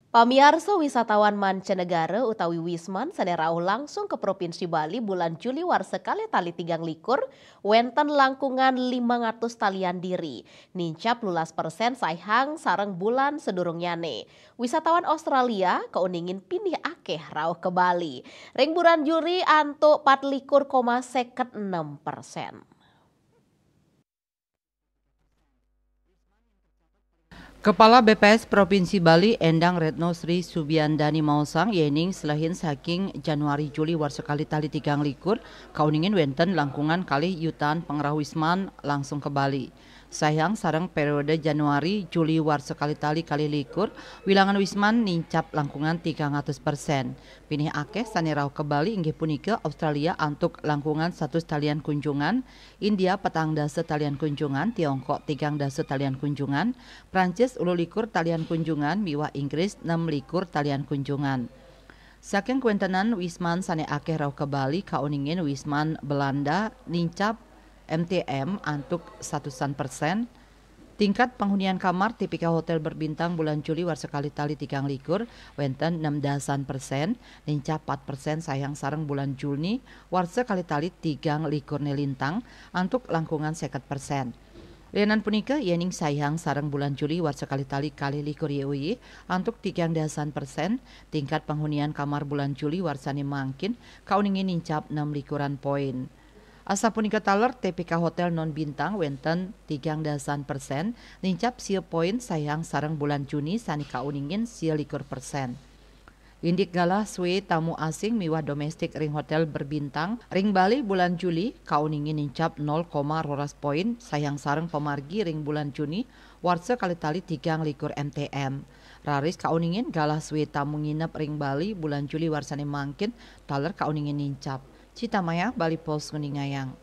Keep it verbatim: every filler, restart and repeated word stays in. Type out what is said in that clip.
Pamiarsa, wisatawan mancanegara utawi wisman sane rauh langsung ka Provinsi Bali bulan Juli warsa kalih tali tigang likur wenten langkungan limang atus talian diri, nincap lulas persen saihang sareng bulan sadurungnyane. Wisatawan Australia kauningin pinih akeh rauh ka Bali. Ring bulan Juli antuk pat likur koma seket enem persen. Kepala B P S Provinsi Bali Endang Retno Sri Subiandani maosang, yening selehin saking Januari Juli warsa kalih tali tigang likur, kauningin wenten langkungan kalih yutaan pangrauh wisman langsung ka Bali. Saihang sareng periode Januari Juli warsa kalih tali kalih likur, wilangan wisman nincap langkungan tigang atus persen. Pinih akeh sane rauh ka Bali inggih punika Australia antuk langkungan satus talian kunjungan, India petang dasa talian kunjungan, Tiongkok tigang dasa talian kunjungan, Prancis ulu likur talian kunjungan, miwah Inggris nem likur talian kunjungan. Saking kawentenan wisman sane akeh rauh ka Bali, kauningin wisman Belanda nincap M T M antuk satusan persen. Tingkat panghunian kamar tipikal hotel berbintang bulan Juli warsa kalih tali tigang likur wenten enam dasan persen, nincap pat persen saihang sareng bulan Juni warsa kalih tali tigang likur ne lintang antuk langkungan seket persen. Lianan punika, yening saihang sareng bulan Juli warsa kalih tali kalih likur Y U Y antuk tigang dasan persen, tingkat panghunian kamar bulan Juli warsane mangkin kauningin nincap enam likuran poin. Asapunika taler T P K hotel non bintang wenten tigang dasan persen, nincap sia poin saihang sareng bulan Juni sane kauningin sia likur persen. Indik galah sue tamu asing miwah domestik ring hotel berbintang ring Bali bulan Juli kauningin nincap nol koma roras poin saihang sareng pamargi ring bulan Juni warsa kalih tali tigang likur M T M. Raris kauningin galah sue tamu nginep ring Bali bulan Juli warsane mangkin taler kauningin nincap. Cita Maya, Bali Post nguningayang.